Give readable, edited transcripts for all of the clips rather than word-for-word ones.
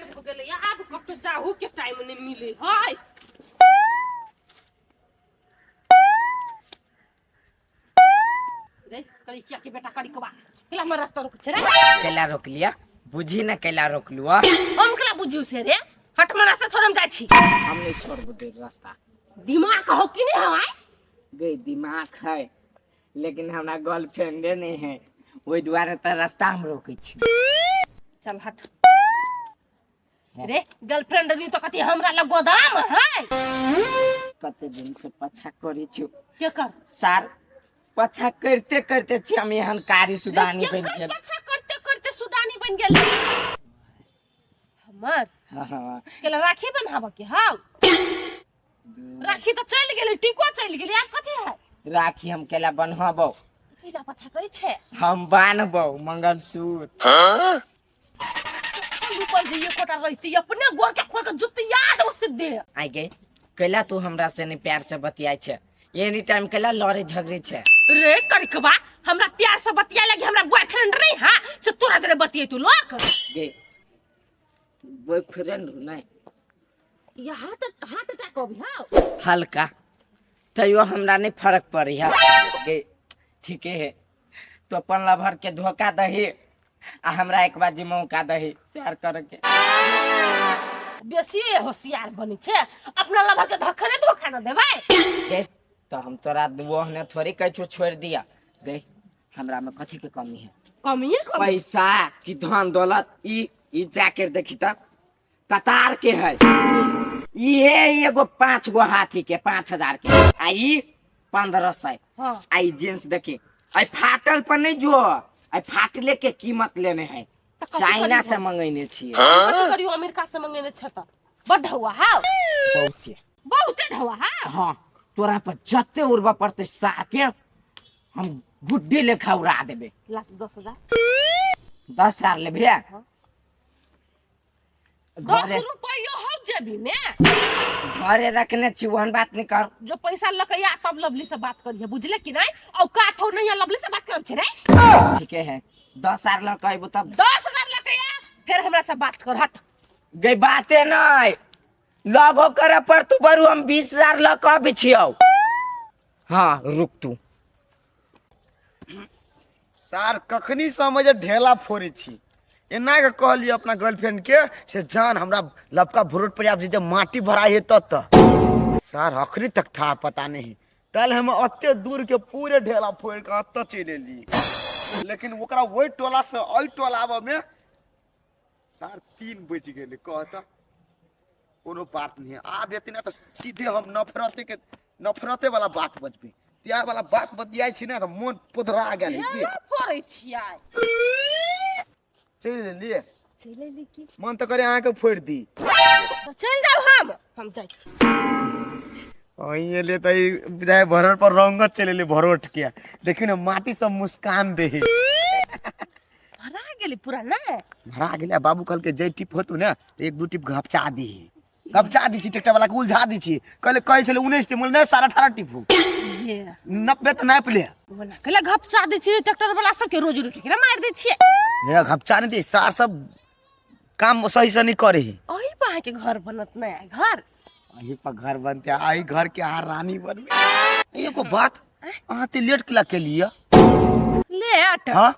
सबेर हो गेलै, आब कतौ जाहू के टाइम नहि मिलै है। रे करिकिया के बेटा करिकबा, केला हमर रास्ता रोकै छै रे? कैला रोक लिया? बुझी ने कैला रोक लुआ। हम केला बुझियौ से रे? हट हमर रास्ता छोड़, हम जाइ छी। हम नहीं छोड़बो दे रास्ता। दिमाग हो कि नहीं है? गे दिमाग है, लेकिन हमरा गर्लफ्रेंडे नहीं है, ओहि दुआरे तऽ रास्ता हम रोकै छी। चल हट रे, गर्लफ्रेंड नहीं तो कथी हमरा लग गोदाम है? कते दिन से पछा करै छी। के कर? सार पछा करते करते छी हम एहन कारी सुदानी के बनि कर गेल। पछा करते करते सुदानी बन गेल हमर? हाँ। केला राखी बनाबऽ के हौ? राखी तऽ चलि गेलै, टीको चलि गेलै, आब कथी है? राखी हम केला बनहबौ? केला पछा करै छै? हम बान्हबौ मंगलसूत्र। रुपल जे एकोटा रहितै, अपने गोर के खोल के जुतिया देबो सीधे। आइ गे, कैला तू हमरा से नहीं प्यार से बतियाइ छै? एनी टाइम कैला लड़े झगड़े छै? रे करिकबा, हमरा प्यार से बतिया लगी हमरा बॉयफ्रेंड नहीं है से तोरा जरे बतिये तू लोक? गे बॉयफ्रेंड नहीं। ये हार्ट हार्ट अटैक अभी हाँ। हल्का तैयो हमरा नहीं फर्क पड़ी है। गे ठीके है, तो अपन लभर के धोखा दही आ हमरा एक बार जी मौका दही प्यार करे के। बेसी होशियार बनी छे, अपना लभर के धोखा नहीं धोखा न देबै। गे तो हम तोरा ओहने थोड़ी कहै छौ छोड़ दिया। गे हमरा में कथी के कमी है? कमी है कमी। पैसा कि धन दौलत? ई ई जाके देखी त कतार के है। इहे एगो 5 गो हाथी के 5000 के आ ई 1500। हाँ। आ ई जींस देखी, आई फाटल पर नहीं जो, आई फाटले के कीमत लेने है। तऽ कथी चाइना करी से हम? मंगेने छियै। कथी करियो, अमेरिका से मंगेने छै तऽ बड ढौआ हौ। बहुते। बहुते ढौआ हौ। हाँ, तोरा पर जते उड़बा पड़ते साके हम गुड्डी लेखा उड़ा देबे। लाख 10,000। 10,000 लेबे? हाँ। 10 घरे रुपयो हो जेबी में। घरे रखने छी, ओहन बात नहीं कर। जो पैसा लकैया तब लवली से बात करिए, बुझले कि नहीं? और का थो नहीं है लवली से बात करब छे रे? ठीके है, 10,000 लऽ के अयबो तब। 10,000 लकैया फिर हमरा से बात कर, हट। गई बाते नहीं लवो करे पर तू बरू, हम 20,000 लऽ के अबै छियौ। हाँ रुक तू। सार कखनी समझ ढेला फोड़ै छी, एना के कहलियै अपना गर्लफ्रेंड के से जान हमरा लपका भरोट पर आबि जे माटी भराइ है तत सार अखनी तक था पता नहीं। कल हम अते दूर के पूरे ढेला फोड़ के अत चलि एलियै, लेकिन ओकरा ओहि टोला से एहि टोला आबऽ में सार 3 बजि गेलै। कहता कोनो बात नहीं है, आब एते ना तऽ सीधे हम नफरते के नफरते वाला बात बजबै, प्यार वाला बात बतियाइ छी ना तऽ मोन पोधरा गेल। ढेला फोड़ै छियै? चलि एलियै। चलि एली की? मन तऽ करे अहाँके फोड़ि दी। तऽ चलि जाउ, हम जाइ छी। अहीं एलियै तऽ ई बुझाइ भरोट पर रंगत चलि एलै भरोट के। देखियौ ने माटी सब मुस्कान दे है। भरा गेलै पूरा ने? भरा गेलै। आ बाबू कहलकै जै टिप होतौ ने तऽ एक दू टिप घपचा दीही। घपचा दै छी, ट्रैक्टर वाला के उलझा दै छी। कहले कहै छलै 19 टिप, बोले नहीं 18.5 टिप हो। ये 90 तऽ नापि ले। ओना कहले घपचा दै छियै ट्रैक्टर वाला सबके, रोज रोटी के मारि दै छियै। हे घपचा नहि दै, सार सब काम सही से नहीं करे है। अही पर अहाँके घर बनत नया घर? अही पर घर बनते, अही घर के अहाँ रानी बनबे। एगो बात, अहाँ ते लेट केला के लिए? लेट? हाँ।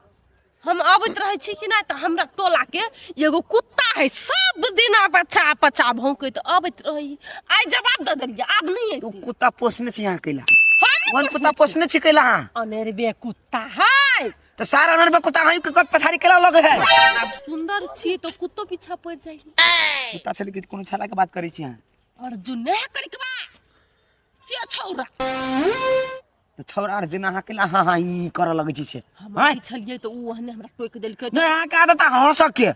हम अबैत रहै छी कि नहि तऽ हमरा टोला के एगो कुत्ता है, सब दिन पछा पछा भौंकैत अबैत रहै। आइ जवाब दऽ देलियै, आब नहि तू अयतै। कुत्ता पोसने छी अहाँ कैला? हम कोन कुत्ता पोसने छी कैला अहाँ? अनेरबे कुत्ता है। तऽ सारा अनेरबे कुत्ता अहीं के पछाड़ी केला लगे है? आब सुंदर छी तो कुत्तो पीछा पड़ जाइ। कुत्ता छलै कि कोनो छाला के बात करै छी अहाँ? अर्जुन नहि करिकबा से छौरा। तऽ छौड़ा आर जेना अहाँ केला हाँ हाँ ई करऽ लगै छी से? हम आँय? अथी छलियै तऽ ओ ओहने हमरा टोकि देलकै। नहि अहाँके आदत है हँसऽ के,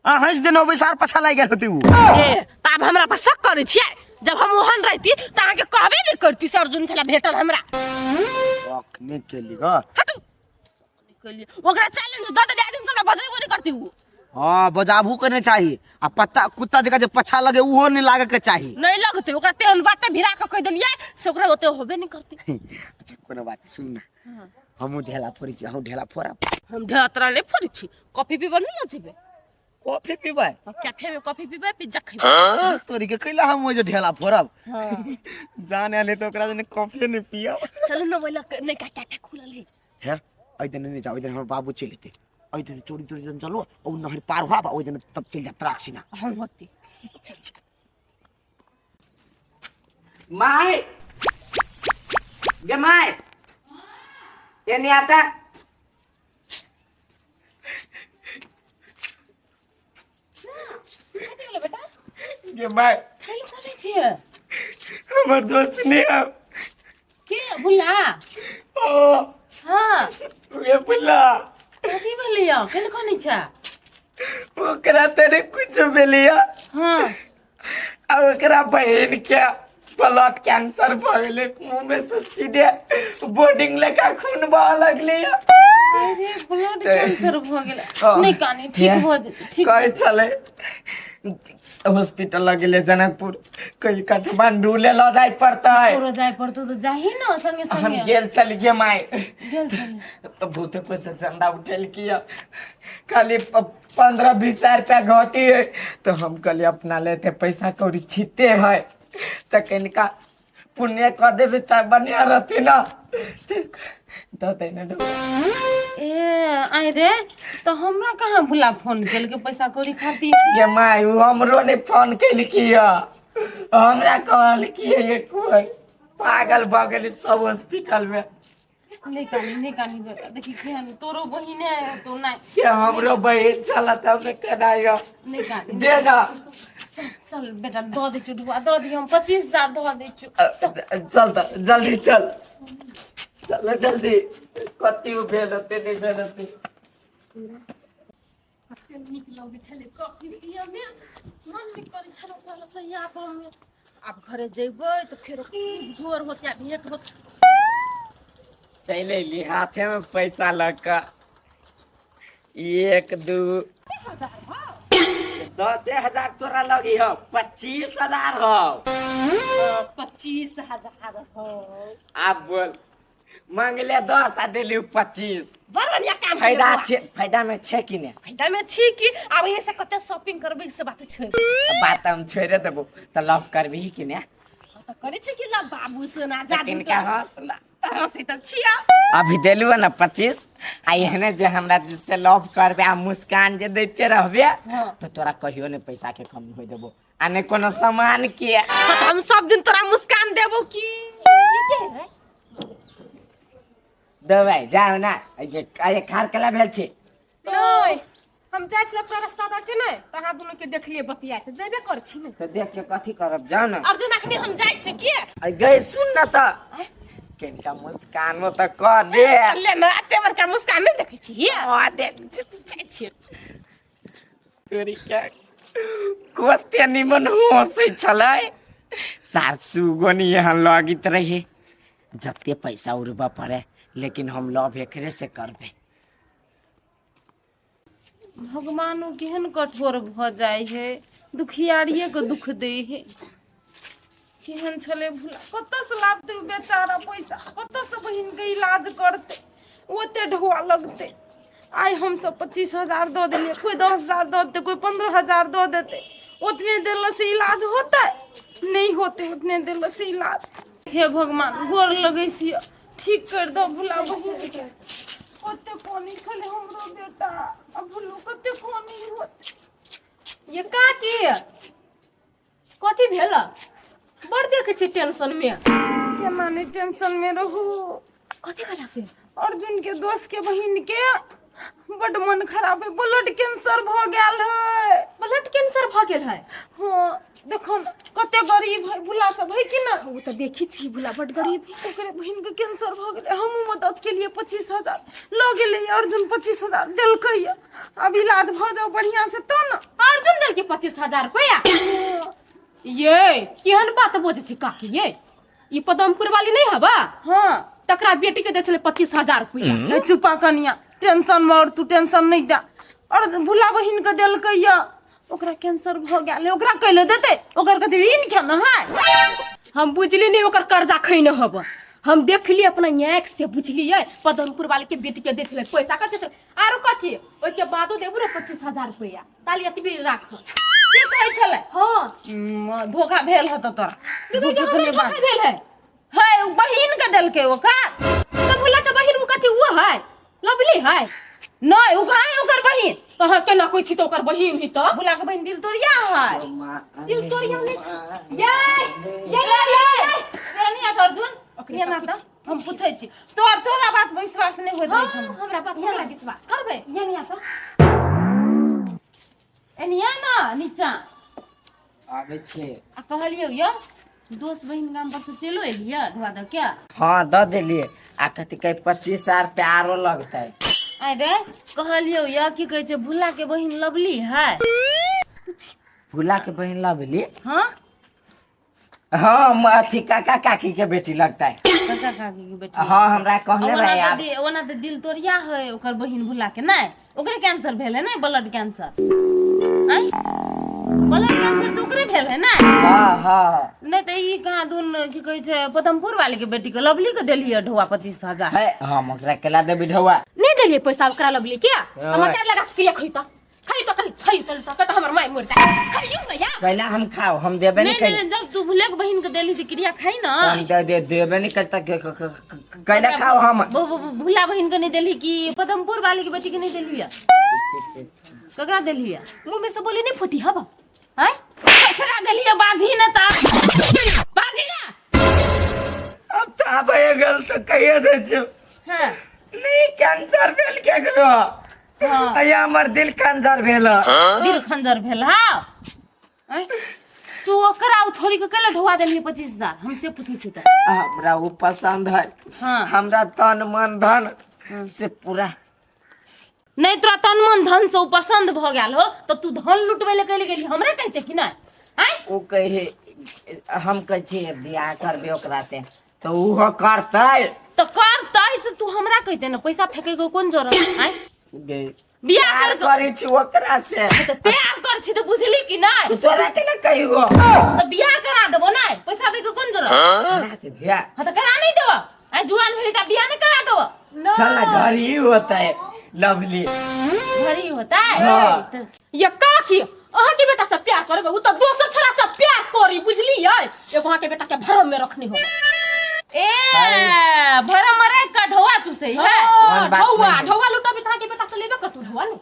अहाँ हँसि देने होबै सार पछा लागि गेल होतै उ। ए तऽ आब हमरा पर शक करै छियै? जब हम ओहन रहिती तऽ अहाँके कहबे नहि करती से अर्जुन छला भेटल हमरा। शक नहि केली ग। हटू, केलियै ओकरा चैलेंज दऽ देलियै, आइ दिन से हमरा बजेबो नहि करती उ। हाँ बजाबू के नहीं चाही, आ पत्ता कुत्ता जगह जे पछा लगे उहो नहीं लागे के चाही। नहीं लगते ओकरा, तेहन बात भिड़ा के कहि देलियै से ओकरा ओते होबे नहीं करते। अच्छा कोनो बात सुन ना, हमहूँ ढेला फोड़ै छी, अहूँ ढेला फोड़ब। हम ढेला तोरा नहीं फोड़ै छी, कॉफी पीबऽ नहीं ने जेबै। कॉफी पीबै? कैफे में कॉफी पीबै, पिज्जा खेबै। तोरी के कैला हम ओइ जे ढेला फोड़ब? हाँ। जान आयल है तो ओकरा जने कॉफी नहीं पियब। चलू न, ओइ लग नयका कैफे खुलल है। हे, एहि दिन नहीं जाओ, एहि दिन हमर बाबू चलि एतै। एहि दिन चोरी चोरी दिन चलू, ओ नहर पार हुआ, ओहि दिन तब चलि जाब त्राक्षिना। हम होती। My गे my, एने आता। बेटा। गे my. कैला करै छियै? हमर दोस्त नहीं है। के भुला? ओ। हाँ। गे भुला। कथी भेलैया? कैला कनै छै? ओकरा तने कुछ भेलैया। हाँ। आ ओकरा बहिन के ब्लड कैंसर भऽ गेलै, मुँह में से सीधे बोर्डिंग लेखा खून बहऽ लगलै। अरे, ब्लड कैंसर भऽ गेलै? हाँ। नहि कानी, ठीक भऽ जेतै, ठीक। कहै छलै हॉस्पिटल लग गेलै जनकपुर, कही काठमांडू ले लऽ जाय पड़तै। तोरो जाय पड़तौ तऽ जाही ने संगे। हम संगे गेल छलियै माय। गेल छलियै? तऽ बहुते पैसा चंदा उठेलकी, खाली 15-20 हजार रुपया घटी है, तो हम कहलिए अपना लेते पैसा कौड़ी छिते है, तऽ कनिका पुण्य कऽ देबै तऽ बढ़िया रहतै ना। ठीक दऽ दे ने। ए आइ रे, तऽ हमरा कहाँ भुला फोन केलकै पैसा कौड़ी खातिर? गे माय, उ हमरो नहि फोन केलकी है, हमरा कहलकी है एक बेर पागल भऽ गेली सब हॉस्पिटल में। नहि कानी, नहि कानी बेटा। देखी केहन तोरो बहिने तो नहि। के हमरो बहिन छल तऽ हमरा केना यऽ। नहि कानी। दे ना। चल चल बेटा, दऽ दै छियौ ढुआ, दऽ दियौ, हम 25,000 दऽ दै छियौ, चल। चल तऽ जल्दी चल, चल जल्दी। कथी भेल होतै, नहि भेल होतै। कते नीक लगै छलै कॉफी पियऽमे, मन नहि करै छलै ओकरा से आबऽमे। आब घरे जेबै तऽ फेर भोर होत या भेंट होत। चलि अयली हाथेमे पैसा लऽ कऽ। एक दू 10,000 तोरा लगी हौ, 25,000 हौ। 25,000 हो। आब बोल, मांगले 10 आ देली 25। बड़ बढ़िया काम। फायदा छै, फायदा में छै कि नहि? फायदा में छी कि। आब एहि से कते शॉपिंग करबै से बात छै। बात हम छोड़ि देबो, तऽ लव करबही कि नहि? तऽ करै छै कि लव, बाबू सोना। तऽ जादू। किनका हंस ना। तऽ हंसी तऽ छिया। अभी देलू है ना 25, आ एहने जे हमरा से लव करबे आ मुस्कान जे दैते रहबे तऽ तोरा कहियो नहि पैसा के कमी होइ देबो आ नहि कोनो सामान के। हाँ, तऽ हम सब दिन तोरा मुस्कान देबो की। ई के है? देबै, जाउ ना। अरे खार कला भेल छी? नहि, हम जाइ छलै पूरा रास्ता दऽ के, नहि तऽ अहाँ दुनू के देखलियै बतियाइत, जेबे कर छी ने। तऽ देख के कथी करब, जाउ ने। अर्जुन, अखनी हम जाइ छी के। आ गई, सुन न तऽ कनिका मुस्कानो तऽ कऽ दे। ले ने, एते बड़का मुस्कान नहि देखै छी। कऽ दे। जाइ छी। तोरी के कते निमन हंसै छलै। सासु गोनी यहाँ लगैत रहे, जते पैसा उड़बऽ पड़े लेकिन हम लव एकरे से करबै। भगवानो केहन कठोर भऽ जाइ है, दुखियारिए के दुख दै है। केहन छलै भुला, कतऽसँ लाबतै ओ बेचारा पैसा? कतऽसँ बहिनके इलाज करतै? ओते ढोआ लगतै। आइ हमसब 25,000 दऽ देलियै, कोइ 10,000 दऽ देतै, कोइ 15,000 दऽ देतै। ओतने देलासँ इलाज होतै? नहि होतै ओतने देलासँ इलाज। हे भगवान, गोर लगै छियै, ठीक कर दऽ भुला बहिनके। कते कोनी छलै हमरो बेटा आ भुलू, कते कोनी होतै। ये काकी, कथी भेल? बड़ देखै छी टेंशन में। केना नहि टेंशन में रहू? कथी भेला से? अर्जुन के दोस्त के बहिन के बड मन खराब है, ब्लड कैंसर भऽ गेल है। ब्लड कैंसर भऽ गेल है? हाँ, देखो न कते गरीब है भुला सब, है कि ना? ओ तऽ देखी छी, भुला बड गरीब है। ओकरे बहिन के कैंसर भऽ गेलै। हमहूँ मदद के लिए 25,000 लऽ गेलै। अर्जुन 25,000 देलकै, अब इलाज भऽ जाओ बढ़िया से तो न। अर्जुन देलकै 25,000 रुपया? ये केहन बात बजै छी काकी? ये ई पदमपुर वाली नहीं हबा? हाँ। तकरा बेटी के दै छलै 25,000 रुपया। ए चुपा कनिया, टेंशन में और तू टेंशन नहीं दे। और भुला बहिन के देलकै या, ओकरा कैंसर भऽ गेल, ओकरा कैले देतै? ओकर कथी ऋण खेने है? हम बुझली नहीं, ओकर कर्जा खैने हब। हम देखलिए अपना आँख से, बुझलिए? पदमपुर वाले के बेटी के देखले पैसा कथी से आरो कथी, ओइके बादो देबू ने 25,000 रुपया, ताली एतबी राख। से कहै छलै? हाँ। धोखा भेल होतौ तोरा। धोखा धोखा भेल बात। भेल है। है, उ बहिन के देलकै ओकर। तऽ भुला के बहिन उ कथी उ है, लवली है? नहि, उ कहाँ है ओकर बहिन? तहाँ केना कोइ छी तऽ ओकर बहिन ही तऽ। भुला के बहिन दिल तोड़िया है। दिल तोड़िया नहि छै। ये ये ये ये नहीं आता अर्जुन, ओकरे ये ना सब तऽ हम पूछै छी तोर, तोरा बात पर विश्वास नहि होइत रहै छै। हाँ, हमरा बात पर विश्वास करबै। ये नहीं आता, एनिया ना नीचा। आबै छियै। आ कहलियौ यौ, दोस्त बहिन गाम पर से चलो एलियै ढुआ दऽ के? हाँ, दऽ देलियै। आ कथी कहै, 25,000 रुपया आरो लगतै। आइ रे, कहलियौ यऽ, की कहै छै, भुल्ला के बहिन लवली है? भुला के बहिन लवली? हाँ। हाँ, अथी काका काकी के बेटी लगता है। काका काकी के बेटी? हाँ, हमरा कहने ओना रहे तऽ यार। ओना तऽ दिल तोड़िया है ओकर बहिन भुला के। नहि, ओकरे कैंसर भेल है ने, ब्लड कैंसर? आँय, ब्लड कैंसर तऽ ओकरे भेल है ने? हाँ हाँ। नहि तऽ ई कहाँ दुन की कहै छै, पदमपुर वाली के बेटी के लवली के देलियै ढौआ 25,000। है, हम ओकरा केला देबी ढौआ? नहि देलियै पैसा ओकरा लवली के। हाँ। हमर कर लगा के खइता खइता, कही खइता त हमर माय मर जाए, खइयो न यार। पहले हम खाओ, हम देबे नहीं नहीं। नहीं, जब तू भुले के बहिन के देली तऽ क्रिया खाई ना। हम दे दे देबे नहीं करता, कैला खाओ हम? भुला बहिन के नहीं देली कि पदमपुर वाली के बेटी के नहीं देली? ककरा देली? मुंह में से बोली नहीं फूटी हब। हैं, ककरा देली? बाजी ना ता बाजी ना। अब तो आप ये गल तो कहिए दे छो। हाँ। नहीं, कैंसर भेल केकरो? हाँ। अया, हमर दिल कैंसर भेल। दिल खंजर भेल। हाँ, आँय? तू ओकरा उ छोड़ी के कैला ढुआ देलियै 25,000, हम से पूछै छी तऽ। हमरा वो पसंद है। हाँ। हमरा तन मन धन से पूरा। नहीं, तोरा तन मन धन से उ पसंद भऽ गेल हो तऽ तू धन लुटबै लए कैले गेली, हमरा कहते कि नहि? आँय? ओ कहे, हम कहै छियै बियाह करबै ओकरा से, तऽ ओहो करतै। तऽ करतै से तू हमरा कहते ने, पैसा फेंके के कोन जरूरत? आँय? गे, बियाह प्यार कर के- करै छी ओकरा से। तऽ प्यार कर छी तऽ बुझली कि नहि? तू तोरा के ना कहियो। तऽ बियाह करा देबो नहि, पैसा दै के कोन जरूरत? करा दे बियाह। हाँ, तऽ करा नहीं देबो? आँय, जुआन भेली तऽ बियाह नहीं करा देबो? चल ना, घर ही होता है लवली। घर ही होता है। हाँ। तऽ ये काकी, अहाँ के बेटा से प्यार करबै, उ तऽ दोसर छोरा से प्यार करी, बुझलियै? एगो अहाँ के बेटा के भरम में रखने हो। ए, भरम मरे का ढोआ चूसे है। हाँ, वन बात ढौआ नहीं है। ढौआ लुटबी तऽ अहाँ के बेटा से लेबे करतू ढौआ ने।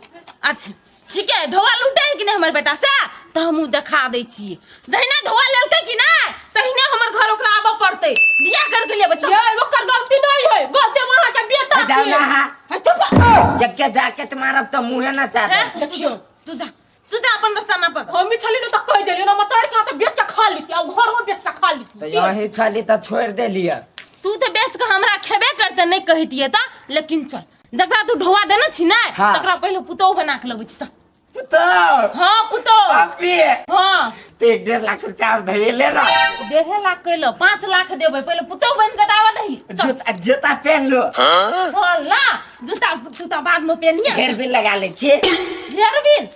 अच्छा ठीक है, ढोआ लुटे कि नहीं हमर बेटा से तऽ हमहूँ देखा दै छियै। जहिना ढोआ लेलकै कि नहीं, तहिने हमर घर ओकरा आबऽ पड़तै, बियाह करके लेबै चल। ये ओकर गलती नहीं है, गलती अहाँ के बेटा जाओ के ना। हाँ। है, चुप। जब के जाके मारब तऽ मुँहे ना चाहब। हैं? देखियो, तू जा, तू जा, अपन रास्ता ना पकड़। हम छली ने तऽ कहि देलियै ना, मतार के हाथ बेच के खा लीती आ घरो बेच के खा लीती। तऽ यही छली तऽ छोड़ि देलियै। तू तऽ बेच के हमरा खेबे करते, नहीं कहितियै तऽ। लेकिन चल, जकरा तू ढोआ देने छी ने, हाँ। तकरा पहिले पुतोहु बना के लबै छी, चल। पुतोहु? हाँ, पुतोहु। पापी। हाँ। तो 1.5 लाख रुपया और धैले ले ना। 1.5 लाख कैलो, 5 लाख देबै, पहिले पुतोहु बन के दावा दही, चल। जूता जूता पहन लो। चल ना, जूता जूता बाद में पहनिए। हेयर भी लगा ले छी। हेयरबिन?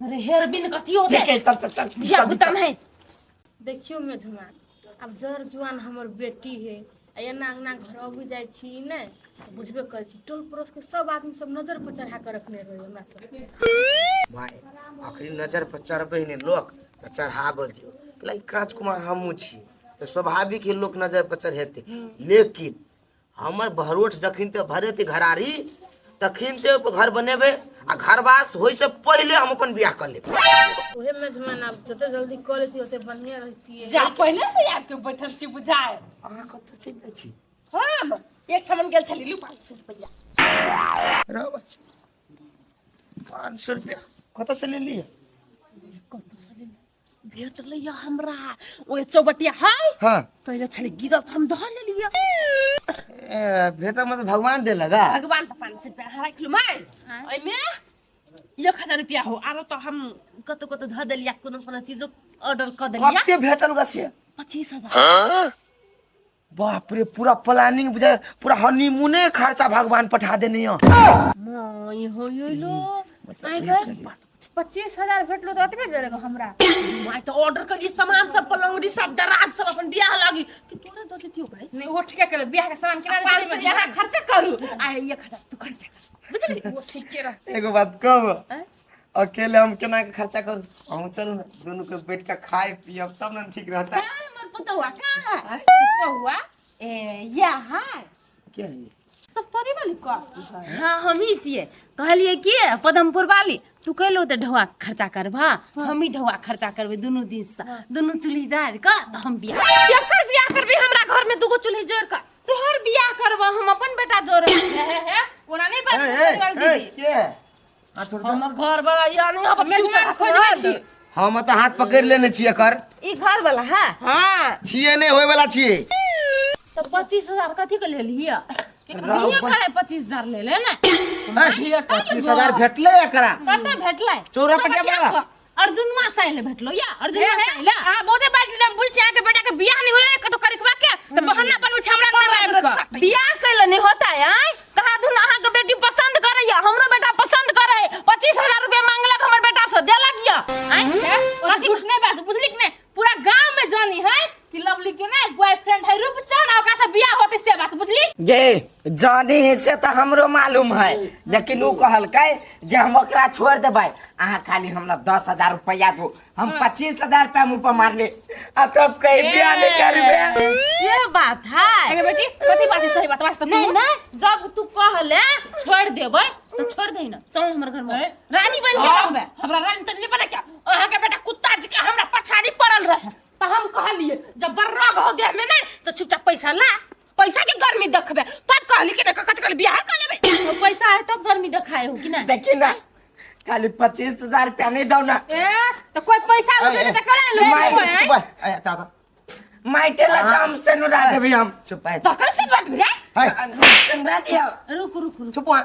अरे, हेयरबिन कथी होते? ठीक है, चल चल चल। धिया पुता में। देखियौ मेझमा, आब जर जुआन हमर बेटी है आ एना अंगना घर अबै जाइ छी नहि तऽ बुझबे करै छी, टोल पड़ोसके सब आदमी सब नजर पर चढ़ा कऽ रखने रहै हमरा सबके। भाय, अखनी नजर पर चढ़बै ने लोक तऽ चढ़ाबऽ दियौ, कैलाकि काँच कुमार हमहूँ छी तऽ स्वाभाविक ही लोक नजर पर चढ़ेतै। लेकिन हमर भरोठ जखन ते भरेतै घरारी, तखन ते घर बनेबै आ घरवास होइसँ पहिले हम अपन बियाह कऽ लेबै। उहे मेझमान, आब जते जल्दी कऽ लेती ओते बढ़िआँ रहितियै। जा, पहिले से आबि के बैठल छी बुझाय। अहाँ कतऽ चलि जाइ छी? हम एक ठमन गेल छली, लू 500 रुपैआ। रह, 500 रुपया कतऽसँ लेलियै? भेटलै या हमरा ओहि चौबटिया है। हाँ। पहिले छलै गिरल तऽ हम धऽ लेलियै। ए, भेटल मतलब भगवान देलक आ? भगवान तऽ 500 रुपया अहाँ राखि लू माय, ओहिमे 1000 रुपया हो, आरो तऽ हम कतौ कतौ धऽ देलियै, कोनो कोनो चीजो ऑर्डर कऽ देलियै। कते भेटल ग से? 25,000। बाप रे, पूरा प्लानिंग बुझाय, पूरा हनीमूने खर्चा भगवान पठा देने यऽ। My हो लो। 25,000 भेटलो तऽ ओतबे देलक हमरा। माय, तऽ ऑर्डर करिए सामान सब, पलंगड़ी सब, दराज सब, अपन बियाह लागी कि तोरे दऽ देती। देतियो भाई। नहीं वो ठीक है बियाह के सामान किना पाँच सौ यहाँ खर्चा करू आ 1000 तू खर्चा कर, बुझली? वो ठीक के रह। एगो बात कहब, अकेले हम केना के खर्चा करू? अहूँ चलू ना, दुनू के बैठ के खाए पियब तब ना ठीक रहता। कहाँ हमर पुतौआ कहाँ है? तो हुआ ए यहाँ के है? सब परी वाली का हाँ हम ही छियै। कहलियै कि पदमपुर वाली तू कहलो तऽ ढौआ खर्चा करबा, हम ही ढौआ खर्चा करबै दुनू दिनसँ, दुनू चूल्ही जारि कऽ तऽ हम बियाह। केकर बियाह करबी? हमरा घर में दूगो चूल्ही जोड़ कऽ तोहर बियाह करबा, हम अपन बेटा जोड़ब। हे हे हे ओना नहीं बात ए, करे वाली ए, दीदी। के है? हाथ छोड़ दे। हमर घर वाला या नहीं हम मेजबान खोजने छी। हम तऽ हाथ पकड़ि लेने छियै एकर। ई घर वाला है। हाँ छियै नहि होय वाला छियै। तऽ 25,000 कथी के लेलियै? करे 25,000 ले ले ने। 25,000 भेटलै एकरा। कतऽ भेटलै? चौरा पटिया वाला। अर्जुनवा साइल भेटलो या अर्जुनवा साइल। अहाँ बहुते बाजि लेलियै, हम बुझै छी अहाँके बेटा के बियाह नहि होइए कतौ करकबा के तऽ बहाना बनबै छी हमरा अंगना आबि कऽ। बियाह कैले नहीं होता है आय? कहा दुन अहाँ के बेटी पसंद करैया, हमरो बेटा पसंद करे, 25,000 रुपया मांगलक हमर बेटा से देलक या आय? ओ झूठ नहीं बात बुझली कि नहीं? पूरा गांव में जानी है कि लवली के ना बॉयफ्रेंड है रूपचंद आ ओकरा से बियाह होते, से बात बुझली? गे जानी है से तो हमरो मालूम है, लेकिन ऊ कहलकै जे हम ओकरा छोड़ देबै, अहाँ खाली हमरा 10,000 रुपया दू, हम 25,000 रुपया मुँह पर मारले आ तब कहीं बियाह नहीं करबे। से बात है। अगे बेटी कथी बात है? सही बात वास्तव नहीं नहीं, जब तू कहले छोड़ देबै तो छोड़ दे ना, चल हमर घर में रानी बन के रहबे। हमरा रानी त नहीं बने क्या? अहाँ के बेटा कुत्ता जी के हमरा पछाड़ी पड़ल रहे त हम कहलिए जब बर्रा हो देह में नहीं तो चुपचाप पैसा ला, पैसा के गर्मी देखबे, तब कहली कि नहीं कथी कहली बियाह कर लेबे। तो पैसा है तब गर्मी देखाए हो कि ना? देखी ना खाली 25,000 रुपया नहीं दो ना। ए तो कोई पैसा ए, उठे त करा ले। माई, चुप है। ए, ता, ता। माइटे लगा हम सेनुरा देबी हम। चुप है। तखन से बात भैया है, सेनुरा दियो। रुक रुक रुक चुप वहाँ।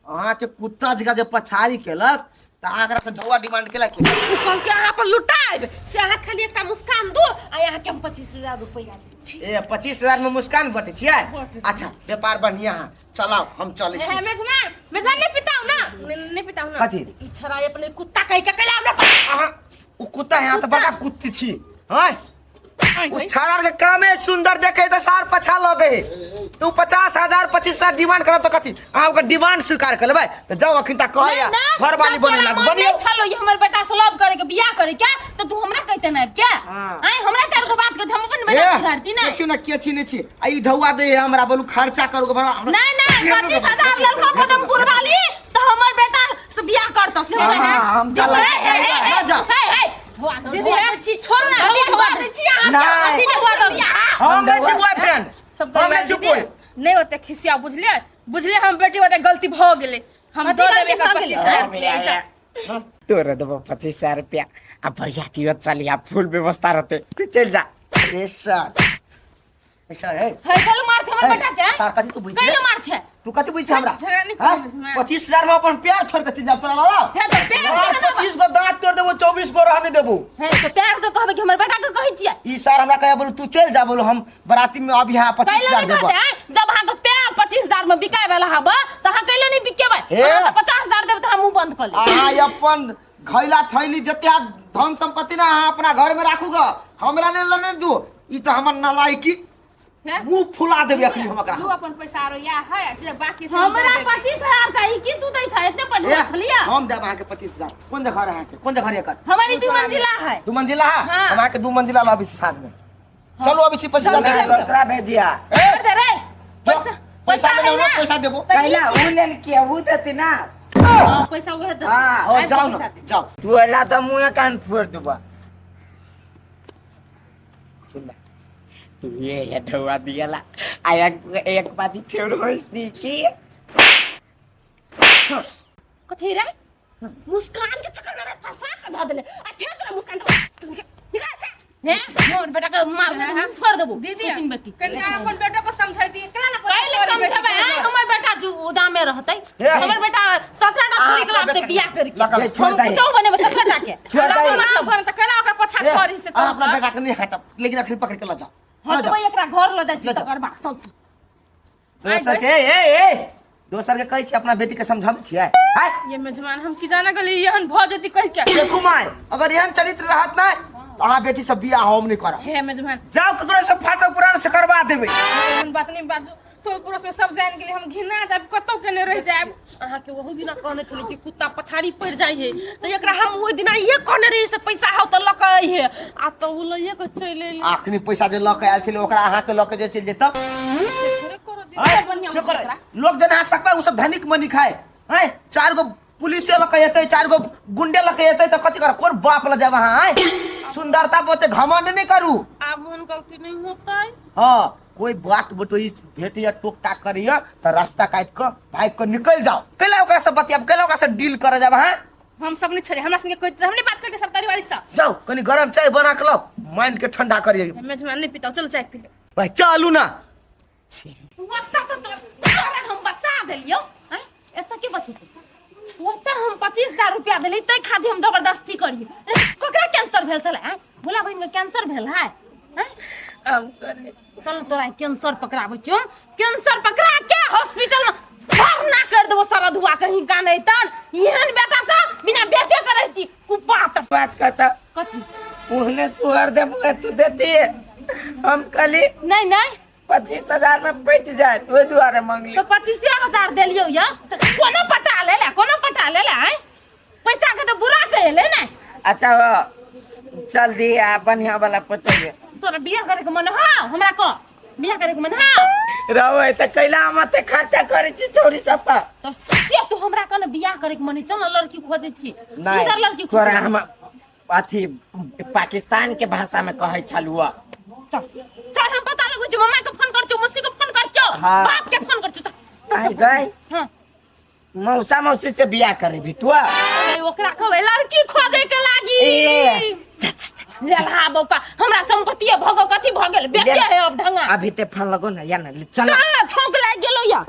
अहाँके कुत्ता जकाँ जे पछाड़ी केलक तऽ अहाँ से ढौआ डिमांड केलक कि? उ कहल कि अहाँ पर लुटाएब से अहाँ खाली एकटा मुस्कान दू आ अहाँ के हम 25,000 रुपया दै छी। ए 25,000 में मुस्कान बटे छियै? अच्छा व्यापार बढ़िया है, चलाओ हम चलै छी। मेजबान मेजबान नहीं पिताऊ ना, नहीं पिताऊ ना। कथी? ई छड़ा अपने कुत्ता कहि के कैला हमरा पर। अहाँ उ कुत्ता है, अहाँ तऽ बड़का कुत्ती छी। हँ उ छाड़ार के कामे सुंदर देखे तऽ सार पछा लगे तू 50,000 25,000 डिमांड करब तऽ कथी अहाँ ओकर डिमांड स्वीकार कर लेबै? तऽ जाउ अखन तक कहैया घरवाली बने लाग बनियो। नहीं छलो ये हमर बेटा से लव करे के बियाह करे के तो तू हमरा कहते ना क्या? आय हमरा चार गो बात के हम अपन बेटा सुधारती ना। देखियो ना के छी नहीं छी आ ई ढौआ दे हमरा बोलू खर्चा करू के बड़ा हमरा- नहीं नहीं 25,000 ललको पदमपुर वाली तो हमर बेटा से बियाह करतो से हाँ, हम हे चला- हे ना जा। हे हे धोआ दो, दीदी धोआ हे दो। छोड़ू ना, दीदी, धोआ दै छी अहाँ के, नहीं। अथी धोआ दो। हम नहीं छी बॉयफ्रेंड, सब हम नहीं छी कोई। नहीं होते खिसिया, बुझलिए बुझलिए हम बेटी होते गलती भ गेलै, हम कथी दऽ देबै गलती एकर भऽ गेलै? 25,000 रुपया। जा। तोरा देबो 25,000 रुपया आ बरियातियो चलिया, फुल व्यवस्था रहते, तू चल जा। रे सर सर हे हे कल मार छे हमर बेटा के? सर कथी तू बुझ कैले मार छे? तू कथी बुझ हमरा? झगड़ा नहीं हाँ? करू मेजबान। 25,000 में अपन प्यार छोड़ के चल जा तोरा लाला। हे तो प्यार के ना 25 गो दांत तोड़ देबो, 24 गो रहने देबो। हे तो प्यार के कहबे कि हमर बेटा के कहै छियै? ई सर हमरा कहे बोलू तू चल जा, बोलू हम बराती में अभी यहाँ कैले 25,000 नहीं देबो। कहते हैं? जब अहाँ के प्यार 25,000 में बिकाय वाला हब त अहाँ कैले नहीं बिकेबै? हे। अहाँ के 50,000 देब त हम मुंह बंद कर लेब। अहाँ अपन घैला थैली जते धन संपत्ति ना अहाँ अपना घर में राखू ग, हमरा नहीं लेने दू। ई त हमर नालायकी हैं? मुंह फुला देबे अखनी हम एकरा। तू अपन पैसा आरो या है जे बाकी सब हमरा 25,000 चाहिए कि तू दै था इतने पढ़ लिया? हम देब अहाँके 25,000। कोन जगह है अहाँके? कोन जगह है एकर? हमारी 2 मंजिला है। 2 मंजिला है? हाँ। हम अहाँके 2 मंजिला लाबै छी साँझ में। चलू अबै छी 25,000 चल, तोरा भेजिया। ए, कर दे रे। जो, पैसा पैसा है लेने ना? पैसा देबो। पहला ऊ लेलकी ऊ देती ना। हाँ, पैसा वह दे। हाँ, हो जाओ ना जाओ। तू अला तो मुँह कान फोड़ दूबा। सुन तू ये ये ढौआ दियला आ एक एक बाजी फेर होइस दी की कथी रे मुस्कान के चक्कर में फंसा के धऽ देले आ फेर तोरा मुस्कान दे निकाल जा। हे मोर बेटा के मार दे हम छोड़ देबो। दीदी सोचिन बेटी कनिका अपन बेटो को समझाई केना ना कैले समझेबै? आँय, हमर बेटा जो उदामे रहतै, हे। हमर बेटा 17 टा छोरी के लाबतै बियाह करके। लगा ले, छोड़ हम दही। पुतोहु बनेबै 17 टा के। छोड़ दही। मतलब घर त केना ओकर पछा ए, करी से अहाँ अपना बेटा के नहीं हटब, लेकिन अखनी पकड़ के ल जाओ। ल जाओ। हटबै एकरा घर ल जाइ छी तकर बाद चल तू। दोसर के ए ए दोसर के कहै छी अपना बेटी के समझाबै छियै? हाय ये मेजबान हम की जाना गेली एहन भ जेती कहि के। देखू माय, अगर एहन चरित्र रहत ना अहाँ बेटी से बियाह हम नहीं करब। हे मेजबान, जाओ ककरो से फाटल पुरान से करवा देबै। एहन बात नहीं बाजू, टोल पड़ोस में सब जान गेलै, हम घिना जायब, कतौ के नहीं रह जायब। अहाँके ओहू दिना कहने छली कि कुत्ता पछाड़ी पड़ि जाइ है, तऽ एकरा हम ओहि दिना इहे कहने रही से पैसा हौ तऽ लऽ कऽ अइहे, आ तऽ ओ लइए कऽ चलि एलै। अखनी पैसा जे लऽ के आयल छलै ओकरा अहाँके लऽ के जे चलि जेतऽ थोड़े करऽ दियौ। आँय, बढ़िआँ से करै। ओकरा। लोक जेना सकबै ओ सब धनिक मनिक है। आँय, चारि गो पुलिसे लऽ के एतै, चारि गो गुंडे लऽ के एतै तऽ कथी करब? कोन बाप लऽ जायब अहाँ? आँय, सुंदरता पर ओते घमंड नहि करू। आब ओहन गलती नहि होतै। हाँ, कोई बाट बटोही भेटैया टोक टाक करैया तऽ रास्ता काटि कऽ भागि कऽ निकलि जाओ। कैला ओकरा से बतियाब, कैला ओकरा से डील करऽ जायब अहाँ? हम सब नहीं छोड़े, हमरा संगे कोई हम नहीं बात करते सब तारी वाली सब। जाओ कनी गरम चाय बना के लाओ, माइंड के ठंडा करिए। मेजबान नहीं पीता, चलो चाय पी लो। भाई चलू ना। ओतऽ तऽ तोरा हम बचा देलियौ। आँय, एतऽ के बचेतै? ओतऽ हम 25,000 रुपया देली तै खातिर हम जबरदस्ती करियै। रे, ककरा कैंसर भेल छलै? आँय, भोला बहिन के कैंसर भेल है? आँय? हम करी। चल तोरा कैंसर पकड़ाबै छियौ, कैंसर पकड़ा के हॉस्पिटल में भरना कर देबो सारा धुआ कहीं का नहीं तन। एहन बेटा सा बिना बेटे के रहती कुपात। बात कहता। कथी? ओहने सुहर दे मुहे तू देती है, हम कहली नहीं नहीं 25,000 में पटि जाए, ओहि दुआरे मंगली। तो 25,000 देलियौ या तऽ कोनो पटा ले ले, कोनो पटा ले ले। आँय, पैसा के तऽ बुरा कहले ने। अच्छा हो, चल दी आ बढ़िया वाला पटैये। तोरा बियाह करे के मन हौ? हमरा कह, बियाह करे के मन हौ? रहो तऽ कैला हम एते खर्चा करै छी छौरी सब पर? तो से तू हमरा कह ने बियाह करे के मन है, चल ने लड़की खोजै छी, सुंदर लड़की खोजै। तोरा हम अथी पाकिस्तान के भाषा में कहै छलुआ। चल चल, हम पता लगै छी, मम्मा के फोन कर छौ, मौसी के फोन कर छौ, हाँ। बाप के फोन कर छौ। चल। आइ गई। हाँ। मौसा मौसी से बियाह करे भी तू? अरे ओकरा कहबै लड़की खोजै के लागी। ए, लेलहा बौका, हमरा संपत्ति भगो कथी भऽ गेल? बेटे है अब ढंगा। अभी ते फोन लगो ना या ना चल। चल ना, छौंक लागि गेलो या।